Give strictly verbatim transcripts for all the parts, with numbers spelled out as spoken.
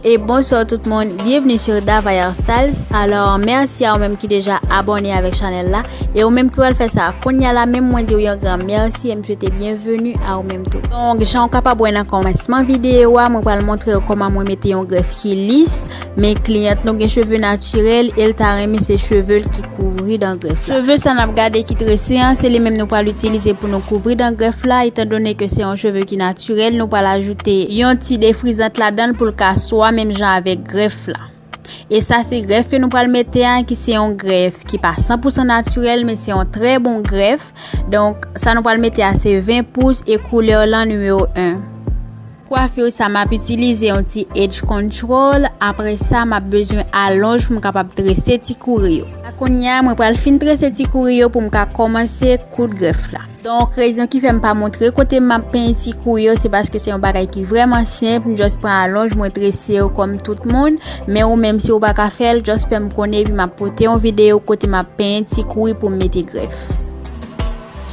E bonswa tout moun, byenvni sou Dava Hairstyles. Alò, mèsi a ou menm ki deja abòne avèk chanèl la. E ou menm ki pral fè sa kounye a la menm, mwen di w yon gran mèsi e m swete byenveni a ou menm tou. Donk, jan w kapab wè nan kòmansman videyo a, mwen pral montre w kòman mwen mete yon grèf ki lis, men kliyant nou gen cheve natirèl e l ta renmen se cheve l ki kouvri dan grèf la. Cheve sa n ap gade ki trese an, se li menm nou pral itilize pou nou kouvri dan grèf la, etandone ke se yon cheve ki natirèl, nou pral ajoute yon ti defrizant ladan l pou l ka swa menm jan avèk grèf la. E sa se grèf ke nou pral mete a, ki se yon grèf ki pa san pou san natirèl, men se yon trè bon grèf. Donk, sa nou pral mete a se ven pous e koulè lan nimewo en. Kwafir sa, m ap itilize yon ti edge control. Apre sa, m ap bezwen alonj pou m kapab trese ti kouri yo. A kounye a, mwen pral fin trese ti kouri yo pou m ka kòmanse koud grèf la. Donk, rezon ki fè m pa montre kote m ap penyen ti kouri yo, se paske se yon bagay ki vrèman senp. M just pran alonj, mwen trese yo kòm tout moun. Men ou menm, si w pa ka fè l, just fè m konnen, epi m ap pote yon videyo kote m ap penyen ti kouri pou m mete grèf.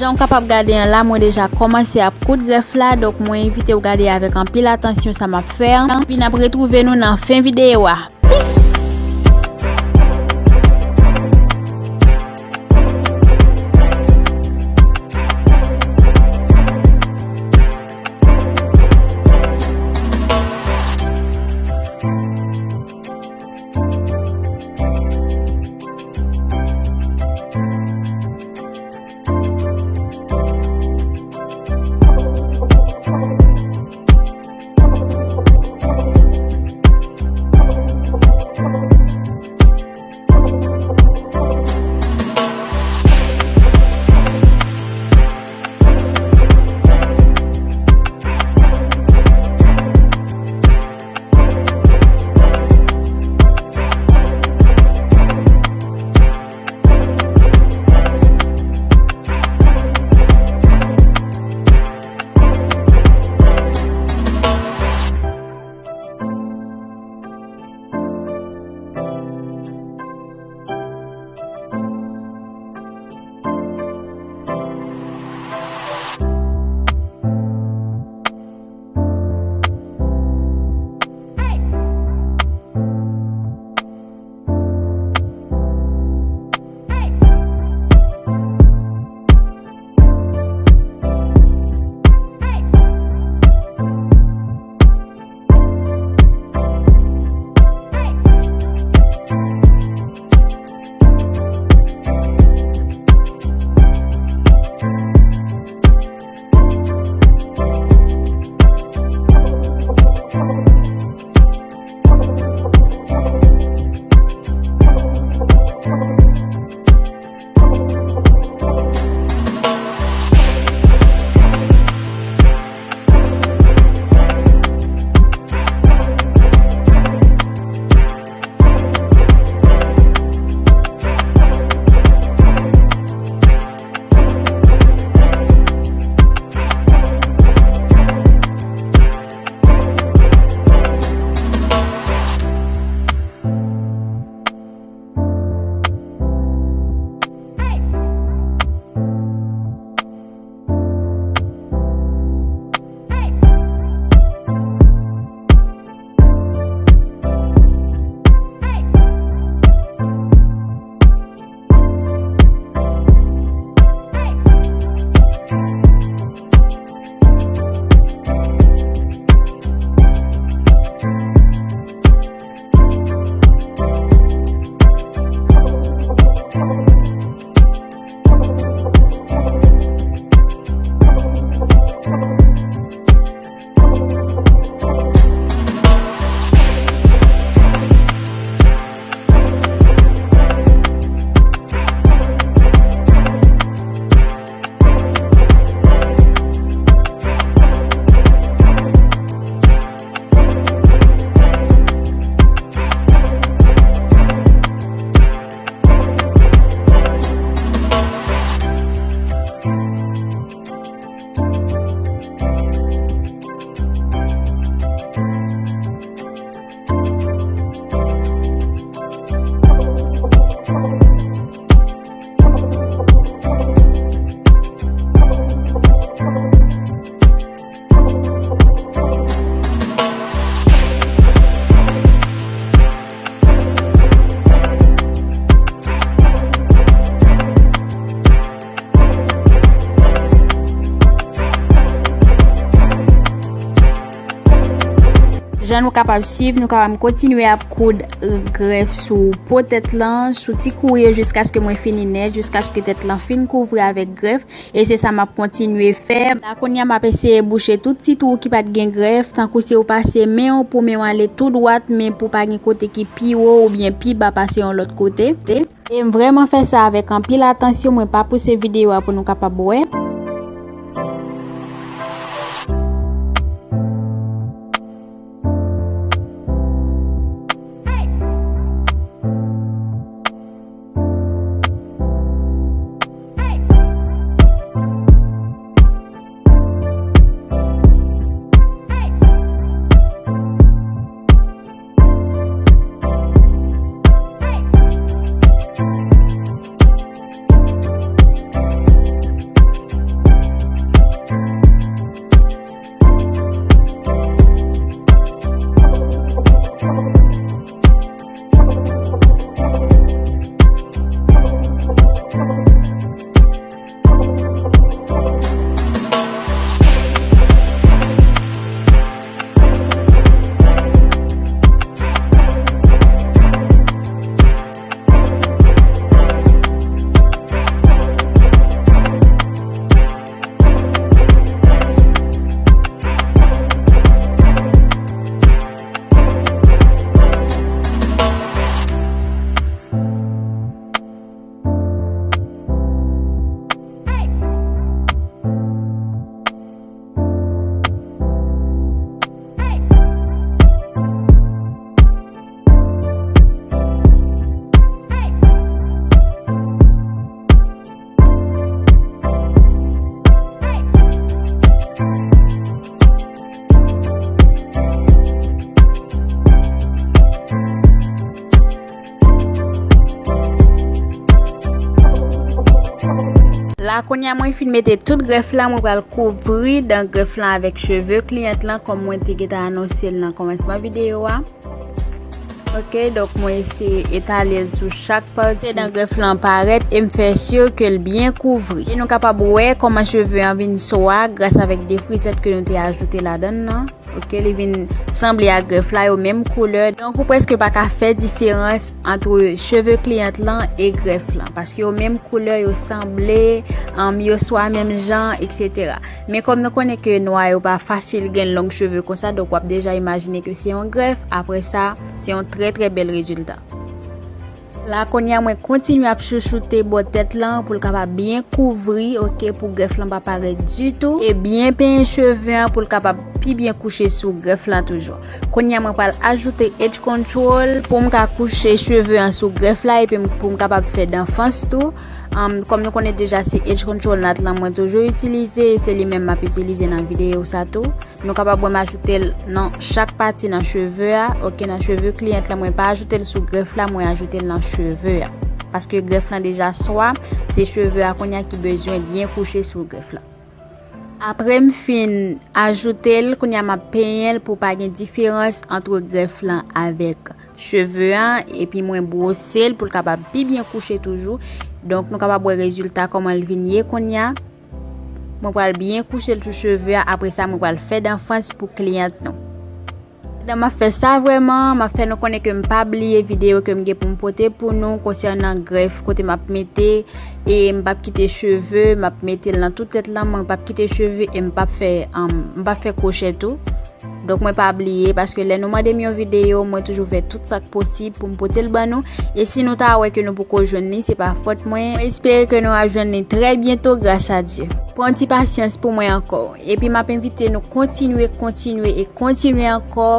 Jan w kapab gade an la, mwen deja kòmanse ap koud grèf la, donk mwen envite w gade avèk anpil atansyon sa m ap fè an. Epi n ap retwouve nou nan fen videyo a. Peace! Jan nou kapab swiv, nou kapab kontinye ap koud, eh, grèf sou po tèt lan, sou ti kou yo jiskaske mwen fini nèt, jiskaske tèt lan fin kouvri avèk grèf. E se sa m ap kontinye fè. La kounye a m ap eseye bouche tout ti twou ki pa t gen grèf, tankou si w pase men w pou men w ale tou dwat, men pou pa gen kote ki pi wo oubyen pi ba pase yon lòt kote. E m vrèman fè sa avèk anpil atansyon, mwen pa pouse videyo a pou nou kapab wè. La kounye a mwen fin mete tout grèf la, mwen pral kouvri dan grèf lan avèk cheve kliyant lan, kòm mwen te gentan anonse l nan kòmansman videyo a. Ok, donk mwen eseye etale l sou chak pati. Te dan grèf lan parèt e m fè si ke l byen kouvri. E nou kapab wè kòman cheve an vin swa gras avèk de frizèt ke nou te ajoute ladan l nan. Ok, li vin sanble ak grèf la, yo menm koulè. Donk ou prèske pa ka fè diferans ant cheve kliyant lan e grèf lan, paske yo menm koulè, yo sanble, um, yo swa menm jan, etsetera. Men kòm nou konnen ke nwa yo pa fasil gen long cheve konsa, donk w ap deja imajine ke se yon grèf. Apre sa, se yon trè, trè bèl rezilta. La kounye a mwen kontinye ap chouchoute bò tèt lan pou l kapab byen kouvri, ok, pou grèf lan pa parèt ditou, e byen penyen cheve an pou l kapab pi byen kouche sou grèf lan toujou. Kounye a mwen pral ajoute edge control pou m ka kouche cheve an sou grèf la epi m, pou m kapab fè danfans tou. Um, kòm nou konnen deja se edge control nat lan mwen toujou itilize, e se li menm m ap itilize nan videyo sa tou. Nou kapab wè m ajoute l nan chak pati nan cheve a. Ok, nan cheve kliyant lan, mwen pa ajoute l sou grèf la, mwen ajoute l nan cheve a. Paske grèf lan deja swa, se cheve a kounye a ki bezwen byen kouche sou grèf la. Apre m fin ajoute l, kounye a m ap penyen l pou pa gen diferans ant grèf lan avèk cheve a, epi mwen bwose l pou l kapab pi byen kouche toujou. Donk nou kapab wè rezilta kòman l vin ye kounye a. Mwen pral byen kouche l sou cheve a, apre sa mwen pral fè danfans pou kliyant nou. Pandan m ap fè sa vrèman, m ap fè nou konnen ke m pa bliye videyo ke m gen pou m pote pou nou konsènan grèf kote m ap mete, e m p ap kite cheve, m ap mete l nan tout tèt lan, mwen p ap kite cheve e m p ap fè, um, m p ap fè kwochè tou. Donk mwen pa bliye, paske lè nou mande m yon videyo, mwen toujou fè tout sa k posib pou m pote l ban nou. E si nou ta wè ke nou poko jwenn li, se pa fòt mwen. Mwen espere ke nou ap jwenn li trè byento, gras a Dye. Pran ti pasyans pou mwen ankò. Epi m ap envite nou kontinye, kontinye e kontinye ankò.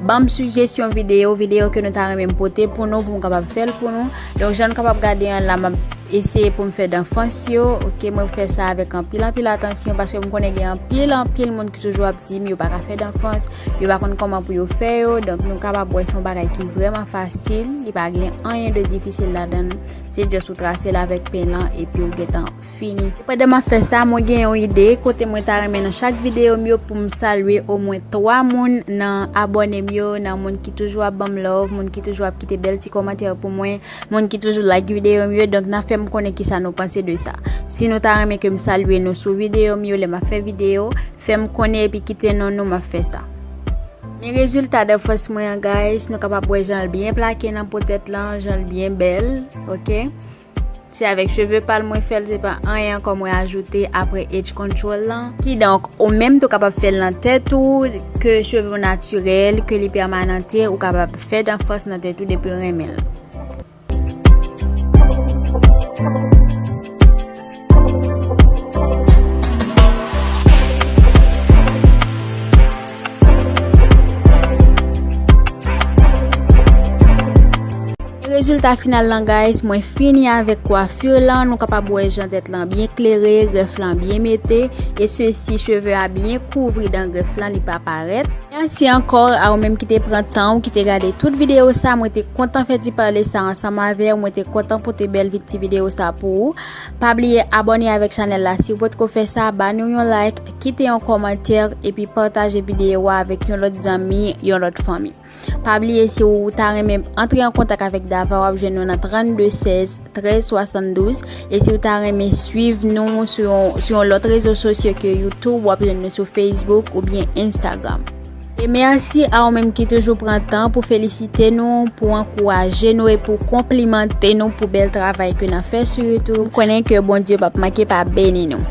Ban m sijesyon videyo, videyo ke nou ta renmen m pote pou nou, pou m kapab fè l pou nou. Donk jan nou kapab gade an la, m ap eseye pou m fè danfans yo. Ok, mwen fè sa avèk anpil, anpil atansyon, paske m konnen gen anpil, anpil moun ki toujou ap di m yo pa ka fè danfans, yo pa konn kòman pou yo fè yo. Donk nou kapab wè se yon bagay ki vrèman fasil, li pa gen anyen de difisil ladan l. Se just ou trase l avèk pen lan epi ou gentan fini. Pandan m ap fè sa, mwen gen yon ide kote mwen ta renmen nan chak videyo m yo pou m salye omwen twa moun nan abòne m yo, nan moun ki toujou ap ban m love, moun ki toujou ap kite bèl ti kòmantè pou mwen, moun ki toujou like videyo m yo. Donk n a fè m konnen kisa nou panse de sa. Si nou ta renmen ke m salye nou sou videyo m yo lè m ap fè videyo, fè m konnen epi kite non nou, m ap fè sa. Men rezilta de fòs mwen an, guys, nou kapab wè jan l byen plake nan po tèt lan, jan l byen bèl, ok? Se avèk cheve pa l mwen fè l, se pa anyen ankò mwen ajoute apre edge control lan. Kidonk, ou menm tou kapab fè l nan tèt ou, ke cheve w natirèl, ke li pèmanante, ou kapab fè de fòs nan tèt ou depi w renmen l. Rezilta final lan, guys, mwen fini avèk kwafi lan. Nou kapab wè jan tèt lan byen klere, grèf lan byen mete, e sesi cheve a byen kouvri dan grèf lan, li pa parèt. Mèsi ankò a ou menm ki te pran tan ou ki te gade tout videyo sa. Mwen te kontan fè ti pale sa ansanm avè w. Mwen te kontan pote bèl vit ti videyo sa pou ou. Pa bliye abòne avèk chanèl la si w potko fè sa. Ba nou yon like, kite yon kòmantè, epi pataje videyo a avèk yon lòt zanmi, yon lòt fanmi. Pa bliye, si w ta renmen antre an kontak avèk Dava, w ap jwenn nou nan trannde sèz trèz swasanndouz. E si w ta renmen swiv nou sou yon, sou yon lòt rezo sosyo ke YouTube, w ap jwenn nou sou Facebook oubyen Instagram. E mèsi a ou menm ki toujou pran tan pou felisite nou, pou ankouraje nou e pou konplimante nou pou bèl travay ke n ap fè sou YouTube. M konnen ke Bondye p ap manke pa beni nou.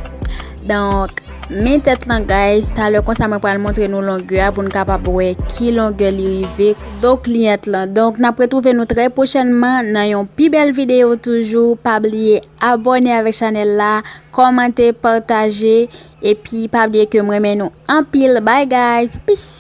Donk, men tèt lan, guys, talè konsa mwen pral montre nou longè a pou n kapab wè ki longè li rive. Donk, kliyant lan. Donk, n ap retwouve nou trè pwochènman nan yon pi bèl videyo toujou. Pa bliye abòne avèk chanèl la, kòmante, pataje, epi pa bliye ke m renmen nou anpil. Bye, guys. Peace.